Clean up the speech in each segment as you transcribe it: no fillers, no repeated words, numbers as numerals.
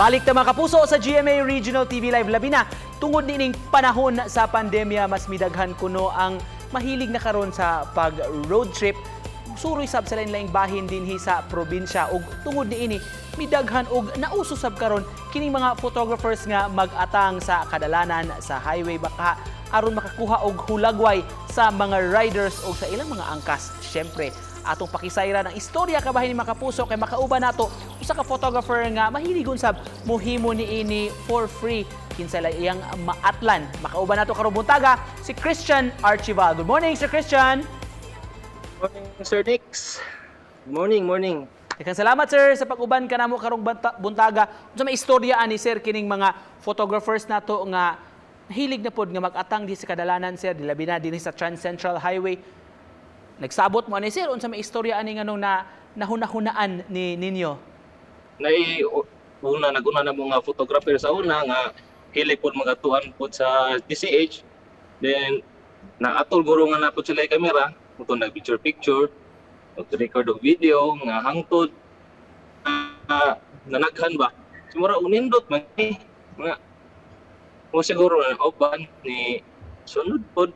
Balik ta, mga kapuso, sa GMA Regional TV Live, labi na tungod niining panahon sa pandemya, mas midaghan kuno ang mahilig na karon sa pag road trip, suroy sab sa lain-laing bahin dinhi sa probinsya. Ug tungod niini, midaghan og nauso sab karon kining mga photographers nga mag-atang sa kadalanan sa highway baka aron makakuha og hulagway sa mga riders o sa ilang mga angkas. Syempre, atong pakisayran ang istorya kabahin ni, mga kapuso, kay makauban nato usa ka photographer nga mahiligon sab mohimo niini for free, kinsa lay iyang maatlan. Makauban nato karong buntaga si Christian Archival. Good morning, Sir Christian. Morning, Sir Nix. Morning, morning. Daghang salamat, sir, sa pag-uban kanamo karong buntaga. Unsa may istorya ani, sir, kining mga photographers nato nga hilig na pod nga mag-atang di sa kadalanan, sir, labi na dinhi sa Trans Central Highway? Nagsabot mo ani, sir, unsa may istorya ani, nganong na nahuna-hunaan ni ninyo? Nay una naguna na mga photographer sa una nga hilig pod magatuan pod sa DCH. Then naatol guro nga na pod sila yung kamera, muto nag picture picture, record og video nga hangtod nanaghan ba. Sumura unindot man eh. Mga mo siguro na uban ni sunod pod.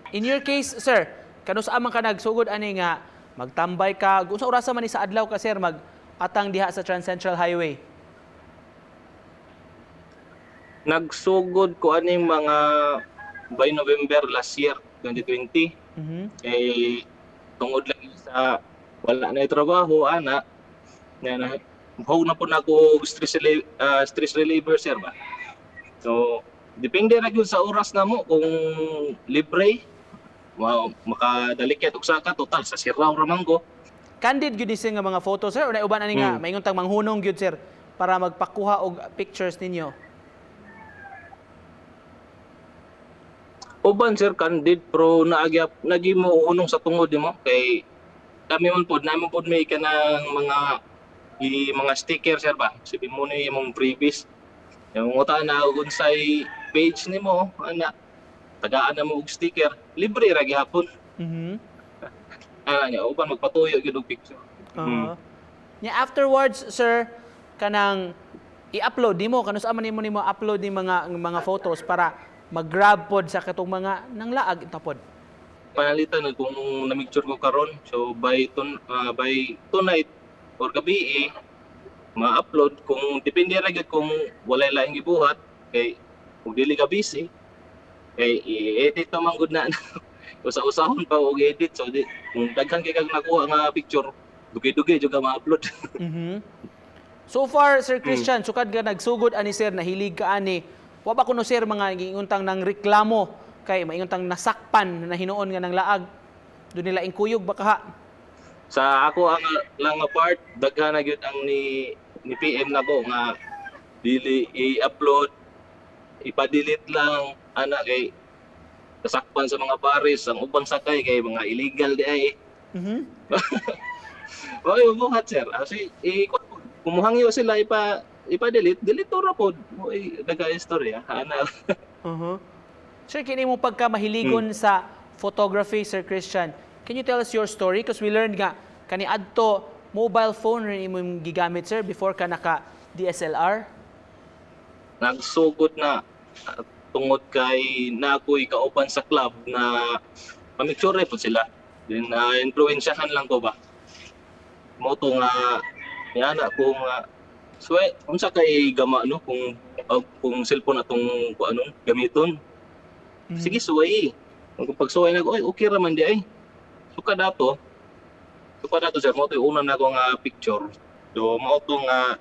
In your case, sir, kanus man ka nagsugod ani nga magtambay ka? Unsa orasa man ni sa adlaw ka, sir, mag atang diha sa Trans Central Highway? Nagsugod ko aning mga by November last year, 2020. Kay tungod lang sa wala na trabaho ana na na hog na po na ako og stress reliever, sir, ba. So depende ra gyud sa oras na mo kung libre makadalikyat og saka, total sa siraw ra man ko. Candid gyud ni sir nga mga photo, sir, o na uban ani nga maingon tang manghunong gyud, sir, para magpakuha og pictures ninyo? Uban, sir, candid, pero naagyap nagi mo unong sa tungod nimo kay kami man pod namo pod may kanang mga i mga sticker, sir, ba. Sabi mo ni imong previous yung nguta na og unsay page nimo ana, tagaan na mo og sticker, libre ra gihapon. Ana niya, uban magpatuyo gyud og picture. Nya afterwards, sir, kanang i-upload nimo, kanus man nimo upload ni mga photos para mag-grab pod sa katong mga nanglaag ito pod? Panalitan na kung namicture ko karon, so by tonight or gabi eh, ma-upload kung depende ra gyud kung walay laing gibuhat, kay kung dili ka busy kay i-edit pa man gud na, usa-usahon pa og edit, so di, kung daghan kay kag nakuha nga picture, dugay-dugay jud ka ma-upload. So far, Sir Christian, sukad ka nagsugod ani, sir, nahilig ka ani, wa ba kuno, sir, mga giinguntang nang reklamo kay mainguntang nasakpan na hinuon nga nang laag? Doon nila ingkuyog ba kaha? Sa ako ang lang nga part, daghan na gyud ang ni PM nako nga dili i-upload, ipa-delete lang ana kay kasakpan sa mga pares ang ubang sakay kay mga illegal di ay. Oy, buhat, sir, asi i kumuhangyo sila ipa-delete, delete ra pod mo, daga istorya ana. Sir, kini mo pagka mahiligon sa photography, Sir Christian, can you tell us your story? Because we learned nga, kani adto mobile phone rin imong gigamit, sir, before ka naka DSLR? Nagsugod na tungod kay na ako'y kauban sa club na pamicture po sila. Then na influensyahan lang ko ba. Mo to nga niana ko nga so unsa kay gama no kung cellphone atong kung anong gamiton. Sige, suway. Kung pagsuway na ko, ay okay ra man di ay. Suka dato, sir, mo to yung una na ko nga picture. So mao to nga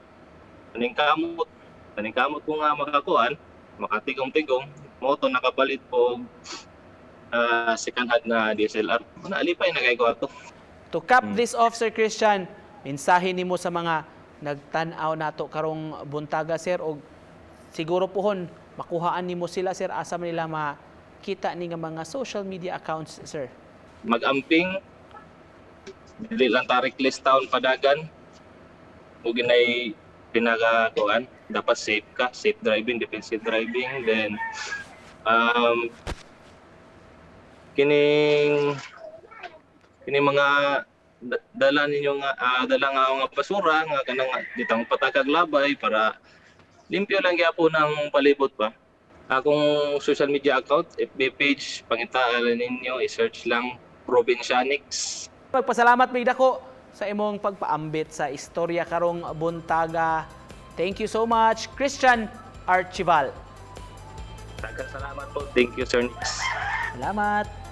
paningkamot ko nga makakuan, makatigom-tigom, mo to nakapalit po second hand na DSLR. Naalipay na kay ko ato. To cap this off, Sir Christian, mensahe nimo sa mga nagtan-aw nato karong buntaga, sir, og siguro pohon makuhaan nimo sila, sir, asa man nila makita ni nga mga social media accounts, sir? Mag-amping, dili lang ta reckless town padagan. Ug ginay pinaka kuan, dapat safe ka, safe driving, defensive driving, then kining kining mga dala ninyo nga dala nga mga basura nga kanang ditang patakag labay para Limpyo lang gyapon ang palibot ba. Akong social media account, FB page, pangitaan ninyo, i-search lang Provincianix. Magpasalamat mig dako sa imong pagpaambit sa istorya karong buntaga. Thank you so much, Christian Archival. Daghang salamat po. Thank you, Sir Nix. Salamat.